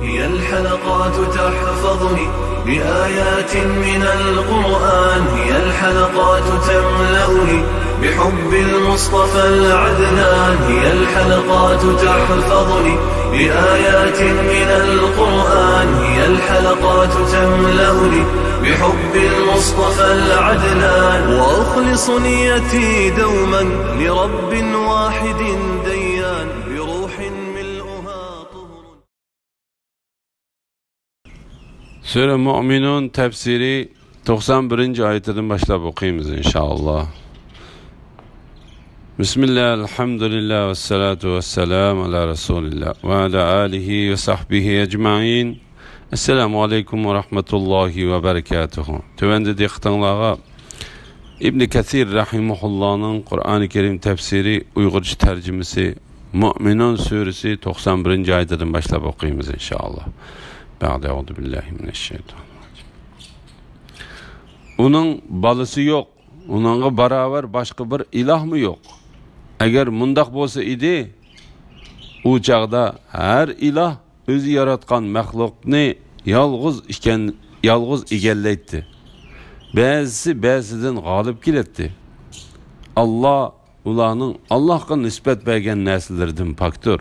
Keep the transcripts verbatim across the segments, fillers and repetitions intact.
هي الحلقات تحفظني بآيات من القرآن، هي الحلقات تملأني بحب المصطفى العدنان، هي الحلقات تحفظني بآيات من القرآن، هي الحلقات تملأني بحب المصطفى العدنان، وأخلص نيتي دوما لرب واحد ديان، بروح ملؤها طهر. سۈرە مۇئمىنۇن تەپسىرى توقسان بىرىنچى ئايىتىدىن باشلاپ ئوقۇيمىز، ئىنشائاللا. بىسمىللا، ئەلھەمدۇلىللا، ۋەسسالاتۇ ۋەسسالامۇ ئالا رەسۇلىللا ۋە ئالا ئالىھى ۋە سەھبىھى ئەجمەئىن. ئەسسالامۇ ئەلەيكۇم ۋە رەھمەتۇللاھى ۋە بەرەكاتۇھۇ. تۆۋەندە دىققىتىڭلارغا ئىبنى كەسىر رەھىمەھۇللانىڭ قۇرئانى كەرىم تەپسىرى، ئۇيغۇرچە تەرجىمىسى، مۇئمىنۇن سۈرىسى توقسان بىرىنچى ئايىتىدىن باشلاپ ئوقۇيمىز، ئىنشائاللا. بەئدە، ئەئۇزۇ بىللاھى مىنەششەيتانىررەجىم. ئۇنىڭ بالىسى يوق، ئۇنىڭغا باراۋەر باشقا بىر ئىلاھمۇ يوق. ئەگەر مۇنداق بولسا ئىدى، ئۇ چاغدا ھەر ئىلاھ ئۆزى ياراتقان مەخلۇقنى يالغۇز ئىكەن، يالغۇز ئىگىلەيتتى. بەزىسى بەزىدىن غالىب كېلەتتى. ئاللا ئۇلارنىڭ ئاللاھقا نىسبەت بەرگەن نەرسىلىرىدىن پاكتۇر.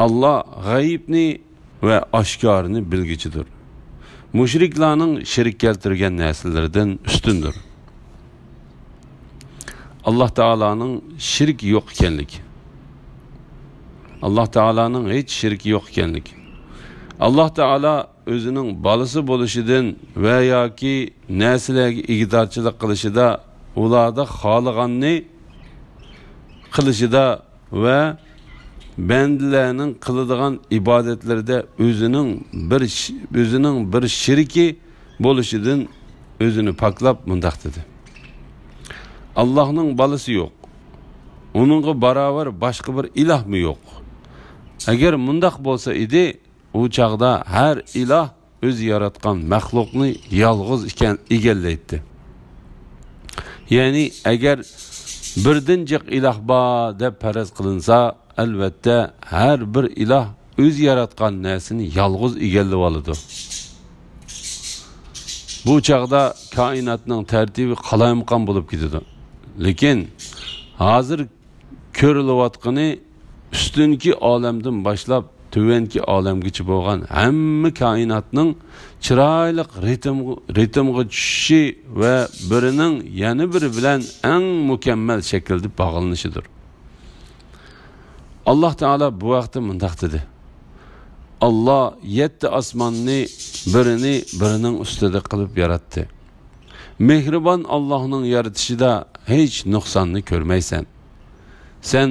ئاللا غەيىبنى ۋە ئاشكارىنى بىلگۈچىدۇر. مۇشرىكلارنىڭ شېرىك كەلتۈرگەن نەرسىلىرىدىن ئۈستۈندۇر. ئاللا تائالانىڭ شېرىكى يوق ئىكەنلىكى. ئاللا تائالانىڭ ھېچ شېرىكى يوق ئىكەنلىكى. ئاللا تائالا ئۆزىنىڭ بالىسى بولۇشىدىن ۋە ياكى نەرسىلەرگە ئىگىدارچىلىق قىلىشىدا، ئۇلاردا خالىغاننى قىلىشىدا ۋە بەندىلەرنىڭ قىلىدىغان ئىبادەتلىرىدە ئۆزىنىڭ بىر ش-، ئۆزىنىڭ بىر شېرىكى بولۇشىدىن ئۆزىنى پاكلاپ مۇنداق دېدى: ئاللاھنىڭ بالىسى يوق، ئۇنىڭغا باراۋەر باشقا بىر ئىلاھمۇ يوق. ئەگەر مۇنداق بولسا ئىدى، ئۇ چاغدا ھەر ئىلاھ ئۆزى ياراتقان مەخلۇقنى يالغۇز ئىكەن، ئىگىلەيتتى. يەنى ئەگەر بىردىن جىق ئىلاھ بار دەپ پەرەز قىلىنسا، ئەلۋەتتە ھەر بىر ئىلاھ ئۆزى ياراتقان نەرسىنى يالغۇز ئىگىلىۋالىدۇ. بۇ چاغدا كائىناتنىڭ تەرتىپى قالايمىقان بولۇپ كېتىدۇ. لېكىن ھازىر كۆرۈلۈۋاتقىنى ئۈستۈنكى ئالەمدىن باشلاپ تۆۋەنكى ئالەمگىچە بولغان ھەممە كائىناتنىڭ چىرايلىق رىتىم، رىتىمغا چۈشۈشى ۋە بىرىنىڭ يەنە بىرى بىلەن ئەڭ مۇكەممەل شەكىلدە باغلىنىشىدۇر. ئاللا تائالا بۇ ھەقتە مۇنداق دېدى: ئاللا يەتتە ئاسماننى بىرىنى بىرىنىڭ ئۈستىدە قىلىپ ياراتتى. مېھرىبان ئاللاھنىڭ يارىتىشىدا ھېچ نۇقساننى كۆرمەيسەن. سەن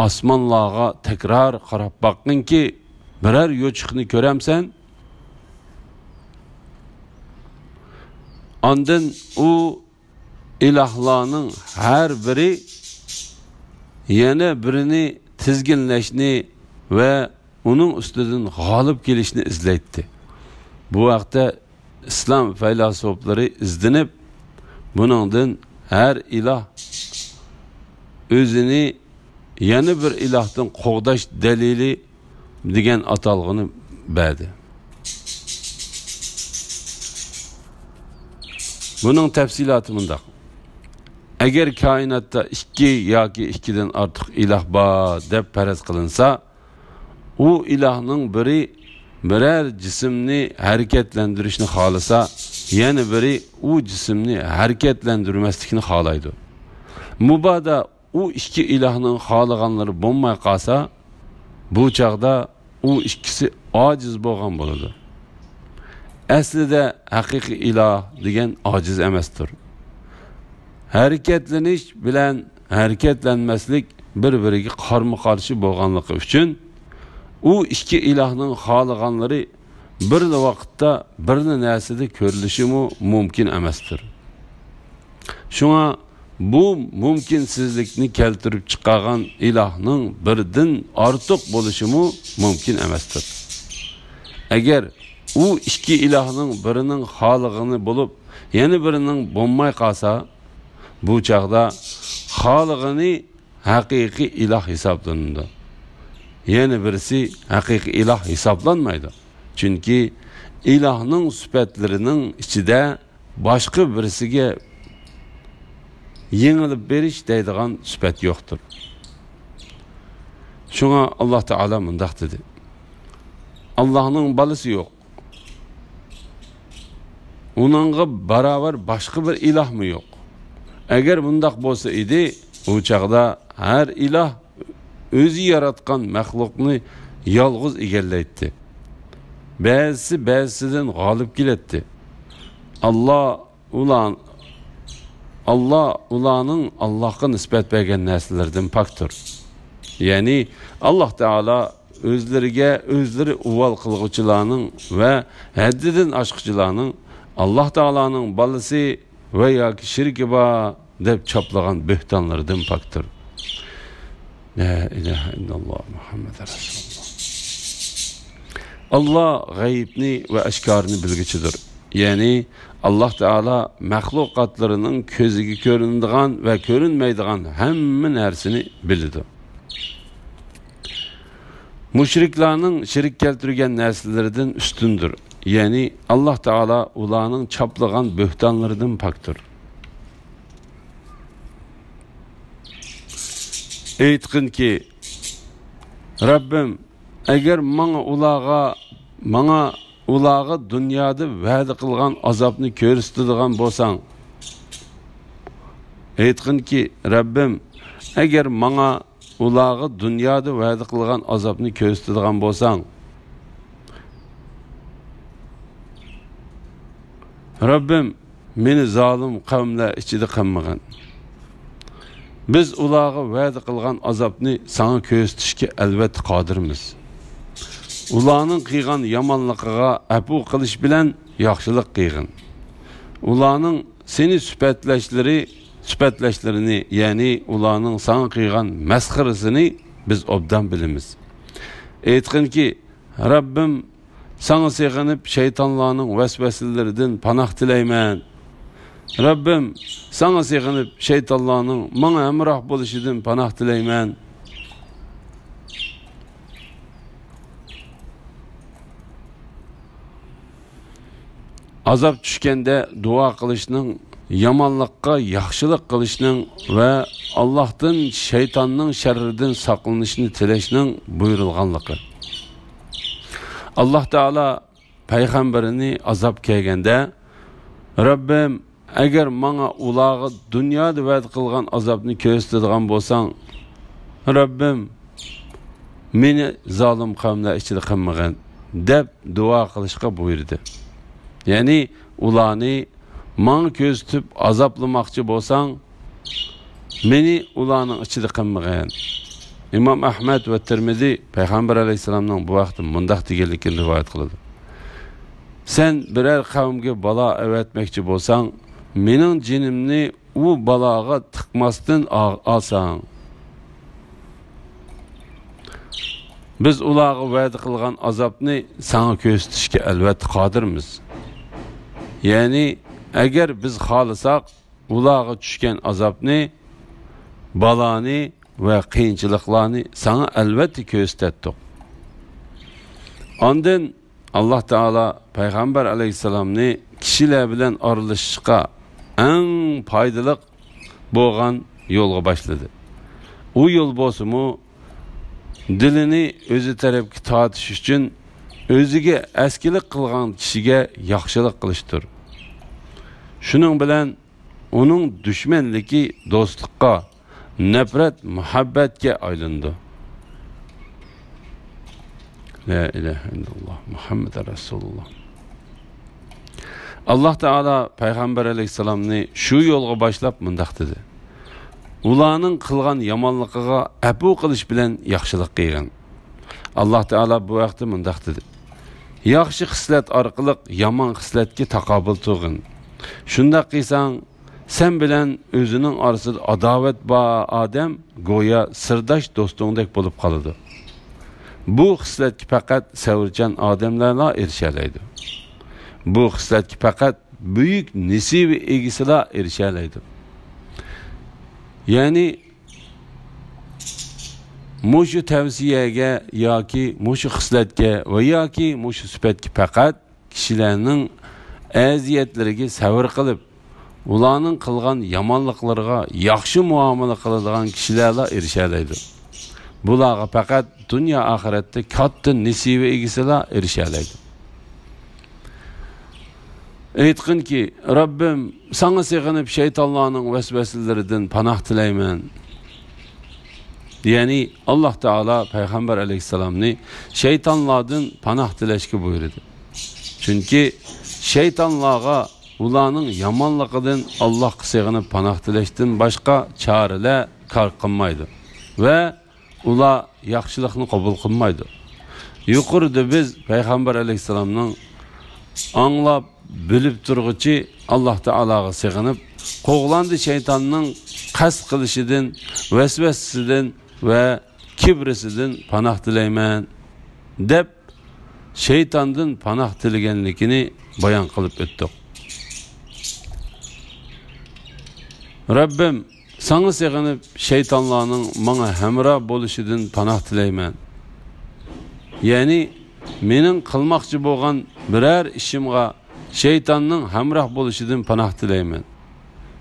ئاسمانلارغا تەكرار قاراپ باققىنكى، بىرەر يوچۇقنى كۆرەمسەن؟ ئاندىن ئۇ ئىلاھلارنىڭ ھەر بىرى يەنە بىرىنى تىزگىنلەشنى ۋە ئۇنىڭ ئۈستىدىن غالىب كېلىشنى ئىزدەيتتى. بۇ ھەقتە ئىسلام پەيلاسوپلىرى ئىزدىنىپ، بۇنىڭدىن ھەر ئىلاھ ئۆزىنى يەنە بىر ئىلاھتىن قوغداش دەلىلى دېگەن ئاتالغۇنى بەردى. بۇنىڭ تەپسىلاتى مۇنداق: ئەگەر كائىناتتا ئىككى ياكى ئىككىدىن ئارتۇق ئىلاھ بار دەپ پەرەز قىلىنسا، ئۇ ئىلاھنىڭ بىرى بىرەر جىسىمنى ھەرىكەتلەندۈرۈشنى خالىسا، يەنە بىرى ئۇ جىسىمنى ھەرىكەتلەندۈرمەسلىكنى خالايدۇ. مۇبادا ئۇ ئىككى ئىلاھنىڭ خالىغانلىرى بولماي قالسا، بۇ چاغدا ئۇ ئىككىسى ئاجىز بولغان بولىدۇ. ئەسلىدە ھەقىقىي ئىلاھ دېگەن ئاجىز ئەمەستۇر. ھەرىكەتلىنىش بىلەن ھەرىكەتلەنمەسلىك بىر-بىرىگە قارمۇ-قارشى بولغانلىقى ئۈچۈن، ئۇ ئىككى ئىلاھنىڭ خالىغانلىرى بىرلا ۋاقىتتا بىرلا نەرسىدە كۆرۈلۈشىمۇ مۇمكىن ئەمەستۇر. شۇڭا بۇ مۇمكىنسىزلىكنى كەلتۈرۈپ چىقارغان ئىلاھنىڭ بىردىن ئارتۇق بولۇشىمۇ مۇمكىن ئەمەستۇر. ئەگەر ئۇ ئىككى ئىلاھنىڭ بىرىنىڭ خالىغىنى بولۇپ، يەنە بىرىنىڭ بولماي قالسا، بۇ چاغدا خالىغىنى ھەقىقىي ئىلاھ ھېسابلىنىدۇ. يەنە بىرسى ھەقىقىي ئىلاھ ھېسابلانمايدۇ. چۈنكى ئىلاھنىڭ سۈپەتلىرىنىڭ ئىچىدە باشقا بىرسىگە يېڭىلىپ بېرىش دەيدىغان سۈپەت يوقتۇر. شۇڭا ئاللاھ تائالا مۇنداق دېدى: «ئاللاھنىڭ بالىسى يوق. ئۇنىڭغا باراۋەر باشقا بىر ئىلاھمۇ يوق. ئەگەر مۇنداق بولسا ئىدى، ئۇ چاغدا ھەر ئىلاھ ئۆزى ياراتقان مەخلۇقنى يالغۇز ئىگىلەيتتى. بەزىسى بەزىسىدىن غالىب كېلەتتى. ئاللاھ ئۇلار، ئاللاھ ئۇلارنىڭ ئاللاھقا نىسبەت بەرگەن نەرسىلىرىدىن پاكتۇر.» يەنى ئاللاھ تائالا ئۆزلىرىگە ئۆزلىرى ئۇۋال قىلغۇچىلارنىڭ ۋە ھەددىدىن ئاشقۇچىلارنىڭ ئاللاھ تائالانىڭ بالىسى ۋە ياكى شېرىكى بار دەپ چاپلىغان بۆھتانلىرىدىن پاكتۇر. لا ئىلاھە ئىللاللاھ مۇھەممەد رەسۇلۇللاھ. ئاللاھ غەيىبنى ۋە ئاشكارىنى بىلگۈچىدۇر. يەنى ئاللاھ تائالا مەخلۇقاتلىرىنىڭ كۆزىگە كۆرۈنىدىغان ۋە كۆرۈنمەيدىغان ھەممە نەرسىنى بىلىدۇ. مۇشرىكلارنىڭ شېرىك كەلتۈرگەن نەرسىلىرىدىن ئۈستۈندۇر. يەنى ئاللاھ تائالا ئۇلارنىڭ چاپلىغان بۆھتانلىرىدىن پاكتۇر. ئېيتقىنكى، رەببىم، ئەگەر ماڭا ئۇلارغا، ماڭا ئۇلارغا دۇنيادا ۋەدە قىلغان ئازابنى كۆرسىتىدىغان بولساڭ، ئېيتقىنكى، رەببىم، ئەگەر ماڭا ئۇلارغا دۇنيادا ۋەدە قىلغان ئازابنى كۆرسىتىدىغان بولساڭ، رەببىم، مېنى زالىم قەۋملەر ئىچىدە قىلمىغىن. بىز ئۇلارغا ۋەدە قىلغان ئازابنى ساڭا كۆرسىتىشكە ئەلۋەتتە قادىرمىز. ئۇلارنىڭ قىلغان يامانلىقىغا ئەپۇ قىلىش بىلەن ياخشىلىق قىلغىن. ئۇلارنىڭ سېنى سۈپەتلەشلىرى، سۈپەتلەشلىرىنى، يەنى ئۇلارنىڭ ساڭا قىلغان مەسخىرىسىنى بىز ئوبدان بىلىمىز. ئېيتقىنكى، رەببىم، ساڭا سېغىنىپ شەيتانلارنىڭ ۋەسۋەسىلىرىدىن پاناھ تىلەيمەن. رەببىم، ساڭا سېغىنىپ شەيتانلارنىڭ ماڭا ھەمراھ بولۇشىدىن پاناھ تىلەيمەن. ئازاب چۈشكەندە دۇئا قىلىشنىڭ، يامانلىققا ياخشىلىق قىلىشنىڭ ۋە ئاللاھتىن شەيتاننىڭ شەررىدىن ساقلىنىشنى تىلەشنىڭ بۇيرۇلغانلىقى. ئاللاھ تائالا پەيغەمبىرىنى ئازاب كەلگەندە، رەببىم، ئەگەر ماڭا ئۇلارغا دۇنيادا ۋەدە قىلغان ئازابنى كۆرسىتىدىغان بولساڭ، رەببىم، مېنى زالىم قەۋملەر ئىچىدە قىلمىغىن، دەپ دۇئا قىلىشقا بۇيرۇدى. يەنى ئۇلارنى ماڭا كۆرسىتىپ ئازابلىماقچى بولساڭ، مېنى ئۇلارنىڭ ئىچىدە قىلمىغىن. ئىمام ئەھمەد ۋە تىرمىزى پەيغەمبەر ئەلەيھىسسالامنىڭ بۇ ھەقتە مۇنداق دېگەنلىكىنى رىۋايەت قىلىدۇ: سەن بىرەر قەۋمگە بالا ئەۋەتمەكچى بولساڭ، مېنىڭ جېنىمنى ئۇ بالاغا تىقماستىن ئا-، ئالساڭ، بىز ئۇلارغا ۋەدە قىلغان ئازابنى ساڭا كۆرسىتىشكە ئەلۋەتتە قادىرمىز. يەنى ئەگەر بىز خالىساق، ئۇلارغا چۈشكەن ئازابنى، بالانى ۋە قىيىنچىلىقلارنى ساڭا ئەلۋەتتە كۆرسىتەتتۇق. ئاندىن ئاللاھ تائالا پەيغەمبەر ئەلەيھىسسالامنى كىشىلەر بىلەن ئارىلىشىشقا ئەڭ پايدىلىق بولغان يولغا باشلىدى. ئۇ يول بولسىمۇ، دىلىنى ئۆزى تەرەپكە تارتىش ئۈچۈن ئۆزىگە ئەسكىلىك قىلغان كىشىگە ياخشىلىق قىلىشتۇر. شۇنىڭ بىلەن ئۇنىڭ دۈشمەنلىكى دوستلۇققا، نەپرەت مۇھەببەتكە ئايلىنىدۇ. لا ئىلاھە ئىللاللاھ مۇھەممەد رەسۇلۇللاھ. ئاللاھ تائالا پەيغەمبەر ئەلەيھىسسالامنى شۇ يولغا باشلاپ مۇنداق دېدى: ئۇلارنىڭ قىلغان يامانلىقىغا ئەپۇ قىلىش بىلەن ياخشىلىق قىلغىن. ئاللاھ تائالا بۇ ھەقتە مۇنداق دېدى: ياخشى خىسلەت ئارقىلىق يامان خىسلەتكە تاقابىل تۇرغىن. شۇنداق قىلساڭ، سەن بىلەن ئۆزىنىڭ ئارىسىدا ئاداۋەت بار ئادەم گويا سىرداش دوستۇڭدەك بولۇپ قالىدۇ. بۇ خىسلەتكە پەقەت سەۋرچان ئادەملەرلا ئېرىشەلەيدۇ. بۇ خىسلەتكە پەقەت بۈيۈك نېسىۋە ئىگىسىلا ئېرىشەلەيدۇ. يەنى مۇشۇ تەۋسىيەگە ياكى مۇشۇ خىسلەتكە ۋە ياكى مۇشۇ سۈپەتكە پەقەت كىشىلەرنىڭ ئەزىيەتلىرىگە سەۋر قىلىپ، ئۇلارنىڭ قىلغان يامانلىقلىرىغا ياخشى مۇئامىلە قىلىدىغان كىشىلەرلا ئېرىشەلەيدۇ. بۇلارغا پەقەت دۇنيا ئاخىرەتتە كاتتا نېسىۋە ئىگىسىلا ئېرىشەلەيدۇ. ئېيتقىنكى، رەببىم، ساڭا سېغىنىپ شەيتانلارنىڭ ۋەسۋەسىلىرىدىن پاناھ تىلەيمەن. يەنى ئاللاھ تائالا پەيغەمبەر ئەلەيھىسسالامنى شەيتانلاردىن پاناھ تىلەشكە بۇيرۇدى. چۈنكى شەيتانلارغا ئۇلارنىڭ يامانلىقىدىن ئاللاھقا سېغىنىپ پاناھ تىلەشتىن باشقا چارىلەر كار قىلمايدۇ ۋە ئۇلار ياخشىلىقنى قوبۇل قىلمايدۇ. يۇقىرىدا بىز پەيغەمبەر ئەلەيھىسسالامنىڭ ئاڭلاپ، بىلىپ تۇرغۇچى ئاللاھ تائالاغا سېغىنىپ، قوغلاندى شەيتاننىڭ قەست قىلىشىدىن، ۋەسۋەسىسىدىن ۋە كىبرىسىدىن پاناھ تىلەيمەن، دەپ شەيتاندىن پاناھ تىلىگەنلىكىنى بايان قىلىپ ئۆتتۇق. رەببىم، ساڭا سېغىنىپ، شەيتانلارنىڭ ماڭا ھەمراھ بولۇشىدىن پاناھ تىلەيمەن. يەنى، مېنىڭ قىلماقچى بولغان بىرەر ئىشىمغا شەيتاننىڭ ھەمراھ بولۇشىدىن پاناھ تىلەيمەن.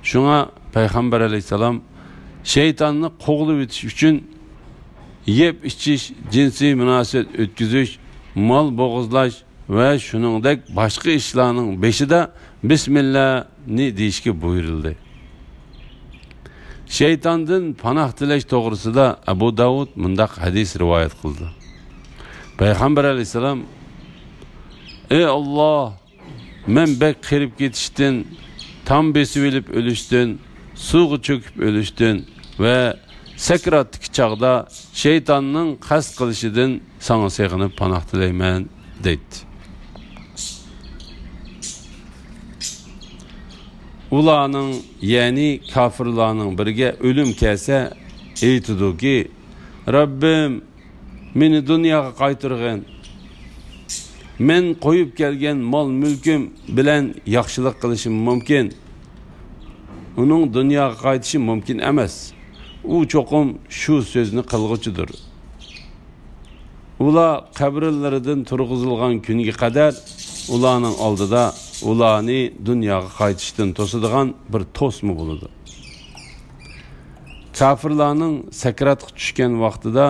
شۇڭا پەيغەمبەر ئەلەيھىسسالام شەيتاننى قوغلىۋېتىش ئۈچۈن يەپ ئىچىش، جىنسىي مۇناسىۋەت ئۆتكۈزۈش، مال بوغۇزلاش، ۋە شۇنىڭدەك باشقا ئىشلارنىڭ بېشىدا بىسمىللانى دېيىشكە بۇيرۇلدى. شەيتاندىن پاناھ تىلەش توغرىسىدا ئەبۇ داۋۇد مۇنداق ھەدىس رىۋايەت قىلدى. پەيغەمبەر ئەلەيھىسسالام، ئەي ئاللاھ، مەن بەك قېرىپ كېتىشتىن، تام بېسىۋېلىپ ئۆلۈشتىن، سۇغا چۆكۈپ ئۆلۈشتىن ۋە سەكراتتىكى چاغدا شەيتاننىڭ قەست قىلىشىدىن ساڭا سېغىنىپ پاناھ تىلەيمەن، دەيتتى. ئۇلارنىڭ، يەنى كاپىرلارنىڭ بىرىگە ئۆلۈم كەلسە، ئېيتىدۇكى، رەببىم، مېنى دۇنياغا قايتۇرغىن. مەن قويۇپ كەلگەن مال-مۈلكۈم بىلەن ياخشىلىق قىلىشىم مۇمكىن. ئۇنىڭ دۇنياغا قايتىشى مۇمكىن ئەمەس. ئۇ چوقۇم شۇ سۆزنى قىلغۇچىدۇر. ئۇلار قەبرىلىرىدىن تۇرغۇزۇلغان كۈنگە قەدەر ئۇلارنىڭ ئالدىدا ئۇلارنى دۇنياغا قايتىشتىن توسىدىغان بىر توسما بولىدۇ. كاپىرلارنىڭ سەكراتقا چۈشكەن ۋاقتىدا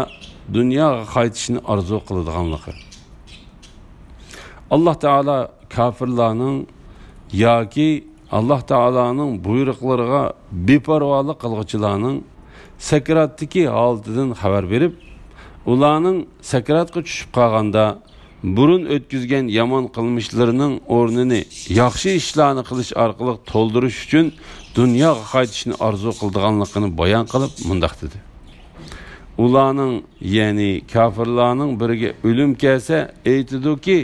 دۇنياغا قايتىشنى ئارزۇ قىلىدىغانلىقى. ئاللاھ تائالا كاپىرلارنىڭ ياكى ئاللاھ تائالانىڭ بۇيرۇقلىرىغا بىپەرۋالىق قىلغۇچىلارنىڭ سەكراتتىكى ھالىتىدىن خەۋەر بېرىپ، ئۇلارنىڭ سەكراتقا چۈشۈپ قالغاندا بۇرۇن ئۆتكۈزگەن يامان قىلمىشلىرىنىڭ ئورنىنى ياخشى ئىشلارنى قىلىش ئارقىلىق تولدۇرۇش ئۈچۈن دۇنياغا قايتىشنى ئارزۇ قىلىدىغانلىقىنى بايان قىلىپ مۇنداق دېدى. ئۇلارنىڭ، يەنى كاپىرلارنىڭ بىرىگە ئۆلۈم كەلسە ئېيتىدۇكى،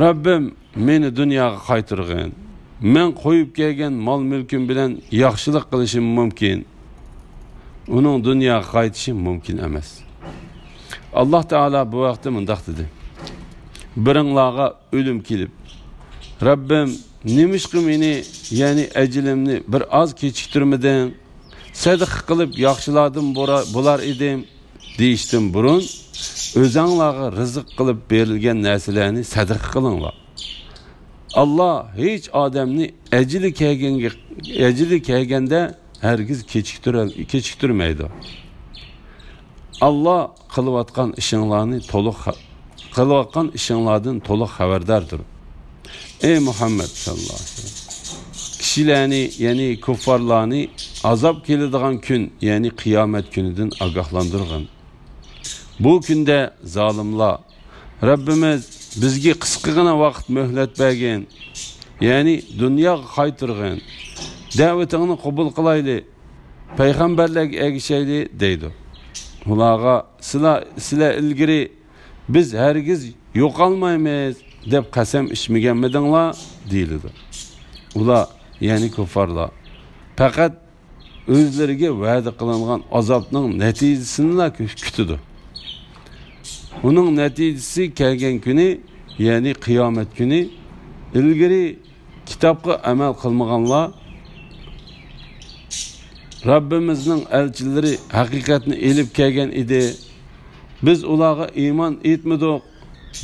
رەببىم، مېنى دۇنياغا قايتۇرغىن. مەن قويۇپ كەلگەن مال-مۈلكۈم بىلەن ياخشىلىق قىلىشىم مۇمكىن. ئۇنىڭ دۇنياغا قايتىشى مۇمكىن ئەمەس. ئاللاھ تائالا بۇ ھەقتە مۇنداق دېدى. بىرىڭلارغا ئۆلۈم كېلىپ، رەببىم، نېمىشقا مېنى، يەنى ئەجىلىمنى بىر ئاز كېچىكتۈرمىدىڭ؟ سەدىقە قىلىپ ياخشىلاردىن بورا-، بولار ئىدىم، دېيىشتىن بۇرۇن، ئۆزەڭلارغا رىزىق قىلىپ بېرىلگەن نەرسىلەرنى سەدىقە قىلىڭلار. ئاللاھ ھېچ ئادەمنى ئەجىلى كەلگەنگە، ئەجىلى كەلگەندە ھەرگىز كېچىكتۈرە-، كېچىكتۈرمەيدۇ. ئاللاھ قىلىۋاتقان ئىشىڭلارنى تولۇق خە-، قىلىۋاتقان ئىشىڭلاردىن تولۇق خەۋەرداردۇر. ئەي مۇھەممەد ساللاللاھۇ ئەلەيھى ۋەسەللەم، كىشىلەرنى، يەنى كۇففارلارنى ئازاب كېلىدىغان كۈن، يەنى قىيامەت كۈنىدىن ئاگاھلاندۇرغىن. بۇ كۈندە زالىملار، رەببىمىز بىزگە قىسقىغىنا ۋاقىت مۆھلەت بەرگىن، يەنى دۇنياغا قايتۇرغىن، دەۋىتىڭنى قوبۇل قىلايلى، پەيغەمبەرلەرگە ئەگىشەيلى دەيدۇ. ئۇلارغا، سىلەر، سىلەر ئىلگىرى بىز ھەرگىز يوقالمايمىز دەپ قەسەم ئىچمىگەنمىدىڭلار؟ دېيىلىدۇ. ئۇلار، يەنى كۇففارلار، پەقەت ئۆزلىرىگە ۋەدە قىلىنغان ئازابنىڭ نەتىجىسىنىلا كۈ-، كۈتىدۇ. ئۇنىڭ نەتىجىسى كەلگەن كۈنى، يەنى قىيامەت كۈنى، ئىلگىرى كىتابقا ئەمەل قىلمىغانلار، رەببىمىزنىڭ ئەلچىلىرى ھەقىقەتنى ئېلىپ كەلگەن ئىدى. بىز ئۇلارغا ئىمان ئېيتمىدۇق.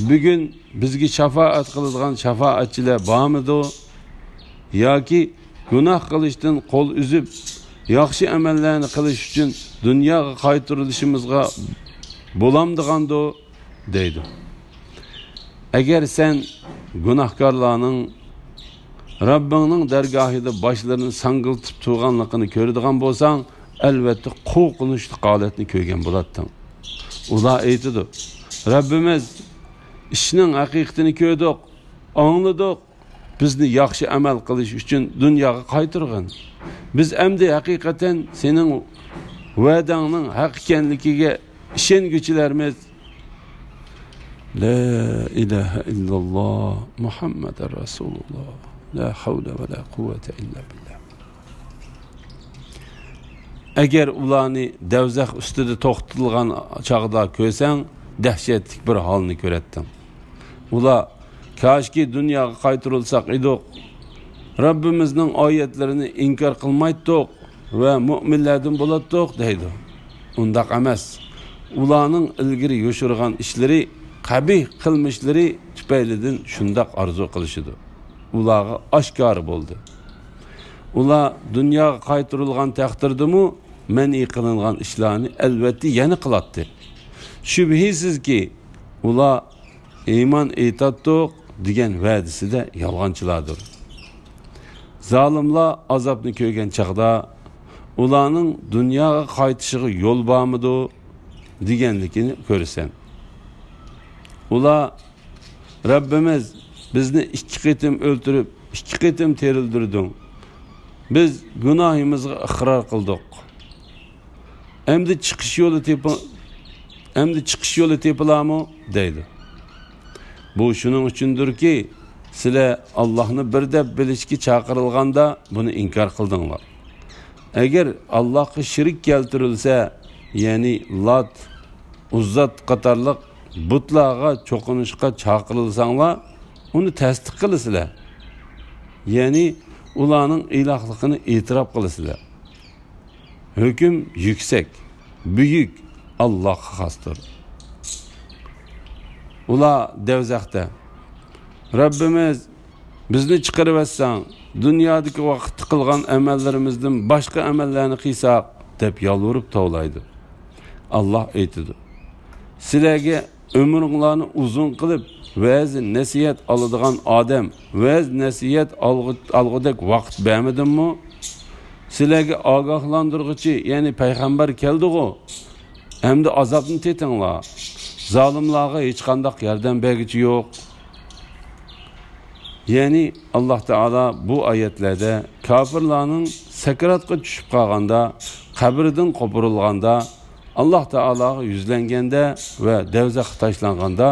بۈگۈن بىزگە شاپائەت قىلىدىغان شاپائەتچىلەر بارمىدۇ؟ ياكى گۇناھ قىلىشتىن قول ئۈزۈپ، ياخشى ئەمەللەرنى قىلىش ئۈچۈن دۇنياغا قايتۇرۇلۇشىمىزغا بولامدىغاندۇ؟ دەيدۇ. ئەگەر سەن گۇناھكارلارنىڭ رەببىڭنىڭ دەرگاھىدا باشلىرىنى ساڭگىلىتىپ تۇرغانلىقىنى كۆرىدىغان بولساڭ، ئەلۋەتتە قورقۇنچلۇق ھالەتنى كۆرگەن بولاتتىڭ. ئۇلار ئېيتىدۇ، رەببىمىز، ئىشنىڭ ھەقىقىتىنى كۆردۇق، ئاڭلىدۇق. بىزنى ياخشى ئەمەل قىلىش ئۈچۈن دۇنياغا قايتۇرغىن. بىز ئەمدى ھەقىقەتەن سېنىڭ ۋەدەڭنىڭ ھەق ئىكەنلىكىگە ئىشەنگۈچىلەرمىز. لا ئىلاھە ئىللاللا، مۇھەممەدۇر رەسۇلۇللا. لا ھەۋلە ۋە لا قۇۋۋەتە ئىللا بىللا. ئەگەر ئۇلارنى دەۋزەخ ئۈستىدە توختىتىلغان چاغدا كۆرسەڭ، دەھشەتلىك بىر ھالنى كۆرەتتىڭ. ئۇلار، كاشكى دۇنياغا قايتۇرۇلساق ئىدۇق، رەببىمىزنىڭ ئايەتلىرىنى ئىنكار قىلمايتتۇق ۋە مۇئمىنلەردىن بولاتتۇق، دەيدۇ. ئۇنداق ئەمەس. ئۇلارنىڭ ئىلگىرى يوشۇرغان ئىشلىرى، قەبىھ قىلمىشلىرى تۈپەيلىدىن شۇنداق ئارزۇ قىلىشىدۇ. ئۇلارغا ئاشكارا بولدى. ئۇلار دۇنياغا قايتۇرۇلغان تەقدىردىمۇ مەنئى قىلىنغان ئىشلارنى ئەلۋەتتە يەنە قىلاتتى. شۈبھىسىزكى، ئۇلار ئىمان ئېيتاتتۇق دېگەن ۋەدىسىدە يالغانچىلاردۇر. زالىملار ئازابنى كۆرگەن چاغدا، ئۇلارنىڭ دۇنياغا قايتىشىغا يول بارمىدۇ دېگەنلىكىنى كۆرىسەن. ئۇلار، رەببىمىز، بىزنى ئىككى قېتىم ئۆلتۈرۈپ، ئىككى قېتىم تىرىلدۈردۈڭ. بىز گۇناھىمىزغا ئىقرار قىلدۇق. ئەمدى چىقىش يولى تېپى-، ئەمدى چىقىش يولى تېپىلارمۇ؟ دەيدۇ. بۇ شۇنىڭ ئۈچۈندۇركى، سىلەر ئاللاھنى بىر دەپ بىلىشكە چاقىرىلغاندا بۇنى ئىنكار قىلدىڭلار. ئەگەر ئاللاھقا شېرىك كەلتۈرۈلسە، يەنى لات، ئۇززات قاتارلىق بۇتلارغا چوقۇنۇشقا چاقىرىلساڭلار، ئۇنى تەستىق قىلىسىلەر. يەنى ئۇلارنىڭ ئىلاھلىقىنى ئېتىراپ قىلىسىلەر. ھۆكۈم يۈكسەك، بۈيۈك ئاللاھقا خاستۇر. ئۇلار دەۋزەختە، رەببىمىز، بىزنى چىقىرىۋەتسەڭ، دۇنيادىكى ۋاقىتتا قىلغان ئەمەللىرىمىزدىن باشقا ئەمەللەرنى قىلساق، دەپ يالۋۇرۇپ توۋلايدۇ. ئاللاھ ئېيتىدۇ، سىلەرگە ئۆمرۈڭلارنى ئۇزۇن قىلىپ، ۋەز نەسىھەت ئالىدىغان ئادەم، ۋەز نەسىھەت ئالغۇ-، ئالغۇدەك ۋاقىت بەرمىدىممۇ؟ سىلەرگە ئاگاھلاندۇرغۇچى، يەنى پەيغەمبەر كەلدىغۇ؟ ئەمدى ئازابنى تېتىڭلار. زالىملارغا ھېچقانداق ياردەم بەرگۈچى يوق. يەنى ئاللاھ تائالا بۇ ئايەتلەردە كاپىرلارنىڭ سەكراتقا چۈشۈپ قالغاندا، قەبرىدىن قوپۇرۇلغاندا، ئاللاھ تائالاغا يۈزلەنگەندە ۋە دەۋزەخكە تاشلانغاندا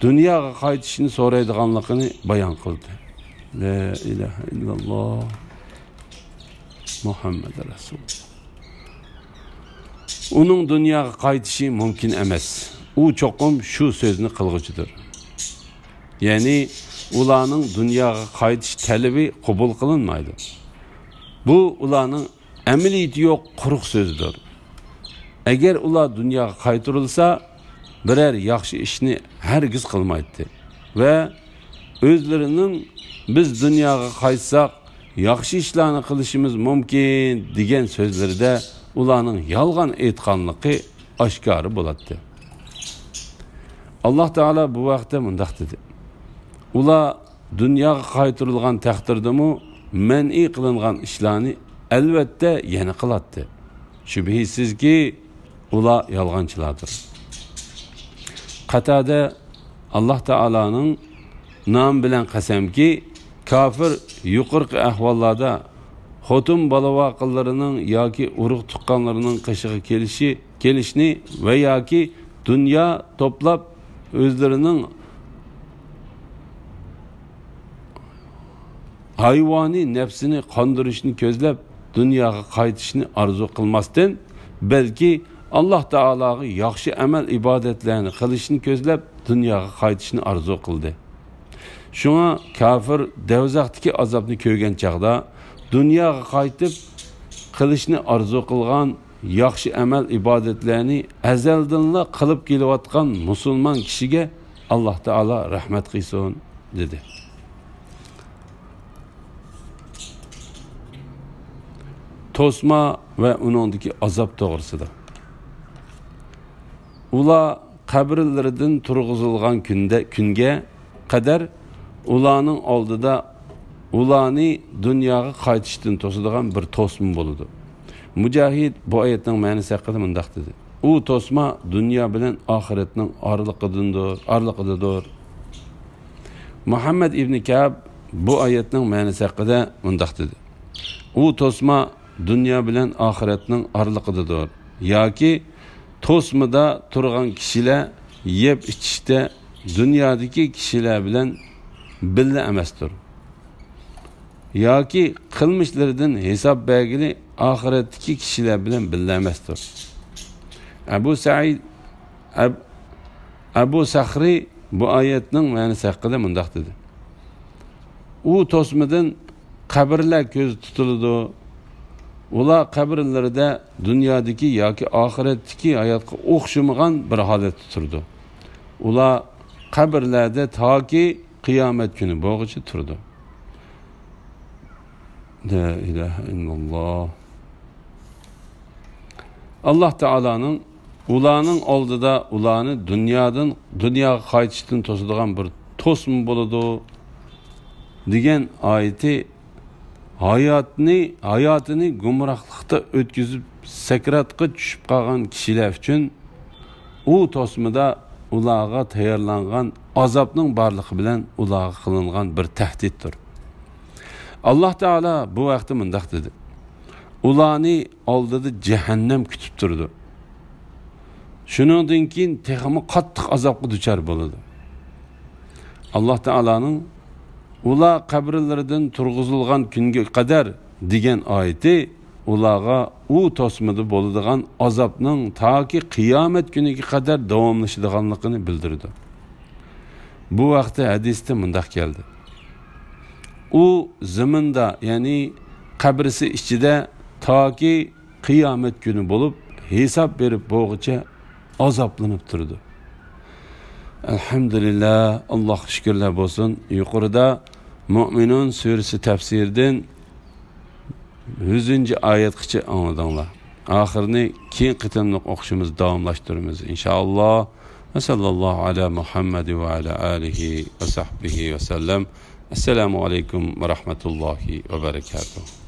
دۇنياغا قايتىشنى سورايدىغانلىقىنى بايان قىلدى. لا ئىلاھە ئىللاللاھ، مۇھەممەد رەسۇلۇللاھ. ئۇنىڭ دۇنياغا قايتىشى مۇمكىن ئەمەس. ئۇ چوقۇم شۇ سۆزنى قىلغۇچىدۇر. يەنى ئۇلارنىڭ دۇنياغا قايتىش تەلىپى قوبۇل قىلىنمايدۇ. بۇ ئۇلارنىڭ ئەمەلىيىتى يوق قۇرۇق سۆزىدۇر. ئەگەر ئۇلار دۇنياغا قايتۇرۇلسا، بىرەر ياخشى ئىشنى ھەرگىز قىلمايتتى ۋە ئۆزلىرىنىڭ، بىز دۇنياغا قايتساق، ياخشى ئىشلارنى قىلىشىمىز مۇمكىن، دېگەن سۆزلىرىدە ئۇلارنىڭ يالغان ئېيتقانلىقى ئاشكارا بولاتتى. ئاللاھ تائالا بۇ ھەقتە مۇنداق دېدى، ئۇلار دۇنياغا قايتۇرۇلغان تەقدىردىمۇ مەنئى قىلىنغان ئىشلارنى ئەلۋەتتە يەنە قىلاتتى. شۈبھىسىزكى، ئۇلار يالغانچىلاردۇر. قاتادە، ئاللاھ تائالانىڭ نامى بىلەن قەسەمكى، كاپىر يۇقىرىقى ئەھۋاللاردا خوتۇن بالا-ۋاقىلىرىنىڭ ياكى ئۇرۇق-تۇغقانلىرىنىڭ قېشىغا كېلىشى، كېلىشنى ۋە ياكى دۇنيا توپلاپ، ئۆزلىرىنىڭ ھايۋانىي نەپسىنى قاندۇرۇشنى كۆزلەپ، دۇنياغا قايتىشنى ئارزۇ قىلماستىن، بەلكى ئاللاھ تائالاغا ياخشى ئەمەل-ئىبادەتلەرنى قىلىشنى كۆزلەپ، دۇنياغا قايتىشنى ئارزۇ قىلدى. شۇڭا كاپىر دەۋزەختىكى ئازابنى كۆرگەن چاغدا، دۇنياغا قايتىپ، قىلىشنى ئارزۇ قىلغان ياخشى ئەمەل-ئىبادەتلەرنى ئەزەلدىنلا قىلىپ كېلىۋاتقان مۇسۇلمان كىشىگە ئاللاھ تائالا رەھمەت قىلسۇن، دېدى. توسما ۋە ئۇنىڭدىكى ئازاب توغرىسىدا. ئۇلار قەبرىلىرىدىن تۇرغۇزۇلغان كۈندە، كۈنگە قەدەر ئۇلارنىڭ ئالدىدا ئۇلارنى دۇنياغا قايتىشتىن توسىدىغان بىر توسما بولىدۇ. مۇجاھىد بۇ ئايەتنىڭ مەنىسى ھەققىدە مۇنداق دېدى: ئۇ توسما دۇنيا بىلەن ئاخىرەتنىڭ ئارىلىقىدىندۇر، ئارىلىقىدىدۇر. مۇھەممەد ئىبنى كەئب بۇ ئايەتنىڭ مەنىسى ھەققىدە مۇنداق دېدى: ئۇ توسما دۇنيا بىلەن ئاخىرەتنىڭ ئارىلىقىدىدۇر ياكى توسمىدا تۇرغان كىشىلەر يەپ ئىچىشتە دۇنيادىكى كىشىلەر بىلەن بىللە ئەمەستۇر ياكى قىلمىشلىرىدىن ھېساب بەرگىلى ئاخىرەتتىكى كىشىلەر بىلەن بىللە ئەمەستۇر. ئەبۇ سەئىد، ئەب-، ئەبۇ سەخرى بۇ ئايەتنىڭ مەنىسى ھەققىدە مۇنداق دېدى: ئۇ توسمىدىن قەبرىلەر كۆزدە تۇتۇلىدۇ. ئۇلار قەبرىلىرىدە دۇنيادىكى ياكى ئاخىرەتتىكى ھاياتقا ئوخشىمىغان بىر ھالەتتە تۇرىدۇ. ئۇلار قەبرىلەردە تاكى قىيامەت كۈنى بولغۇچە تۇرىدۇ. لا ئىلاھە ئىللاللاھ. ئاللاھ تائالانىڭ ئۇلارنىڭ ئالدىدا ئۇلارنى دۇنيادىن، دۇنياغا قايتىشتىن توسىدىغان بىر توسما بولىدۇ دېگەن ئايىتى ھاياتنى، ھاياتىنى گۇمراھلىقتا ئۆتكۈزۈپ، سەكراتقا چۈشۈپ قالغان كىشىلەر ئۈچۈن ئۇ توسمىدا ئۇلارغا تەييارلانغان ئازابنىڭ بارلىقى بىلەن ئۇلارغا قىلىنغان بىر تەھدىتتۇر. ئاللاھ تائالا بۇ ھەقتە مۇنداق دېدى: ئۇلارنى ئالدىدا جەھەننەم كۈتۈپ تۇرىدۇ. شۇنىڭدىن كېيىن تېخىمۇ قاتتىق ئازابقا دۇچار بولىدۇ. ئاللاھ تائالانىڭ ئۇلار قەبرىلىرىدىن تۇرغۇزۇلغان كۈنگە قەدەر دېگەن ئايىتى ئۇلارغا ئۇ توسمىدا بولىدىغان ئازابنىڭ تاكى قىيامەت كۈنىگە قەدەر داۋاملىشىدىغانلىقىنى بىلدۈرىدۇ. بۇ ھەقتە ھەدىستە مۇنداق كەلدى: ئۇ زېمىندا، يەنى قەبرىسى ئىچىدە تاكى قىيامەت كۈنى بولۇپ، ھېساب بېرىپ بولغۇچە ئازابلىنىپ تۇرىدۇ. ئەلھەمدۇلىللا، ئاللاھقا شۈكۈرلەر بولسۇن. يۇقىرىدا مۇئمىنۇن سۈرىسى تەپسىرىدىن يۈزىنچى ئايەتقىچە ئاڭلىدىڭلار. ئاخىرىنى كېيىن قېتىملىق ئوقۇشىمىز، داۋاملاشتۇرىمىز، ئىنشائاللا. ۋە سەللەللاھۇ ئەلا مۇھەممەد ۋە ئەلا ئالىھى ۋە سەھبىھى ۋە سەللەم. ئەسسالامۇ ئەلەيكۇم ۋە رەھمەتۇللاھى ۋە بەرەكاتۇھ.